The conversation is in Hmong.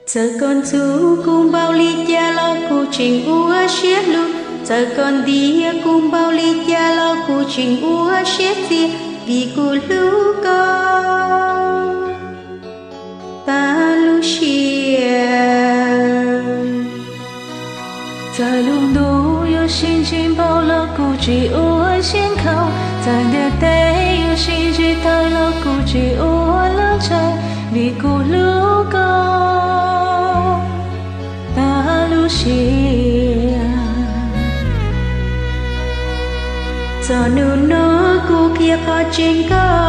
Txawm koj ntxub kuv npaum li cas los kuv tseem ua siab hlub, txawm koj ntiab kuv npaum li cas los kuv tseem ua siab txias, vim kuv hlub koj tas lub siab. Txawm lub ntuj yuav sib ntsib npaum los kuv tsis ua siab nkhaus, txawm ntiaj teb yuav sib ntsib tawm los kuv tsis ua lub ntshai, vim kuv hlub koj tas lub siab. Txog hnub no kuv qhia qhov tseeb koj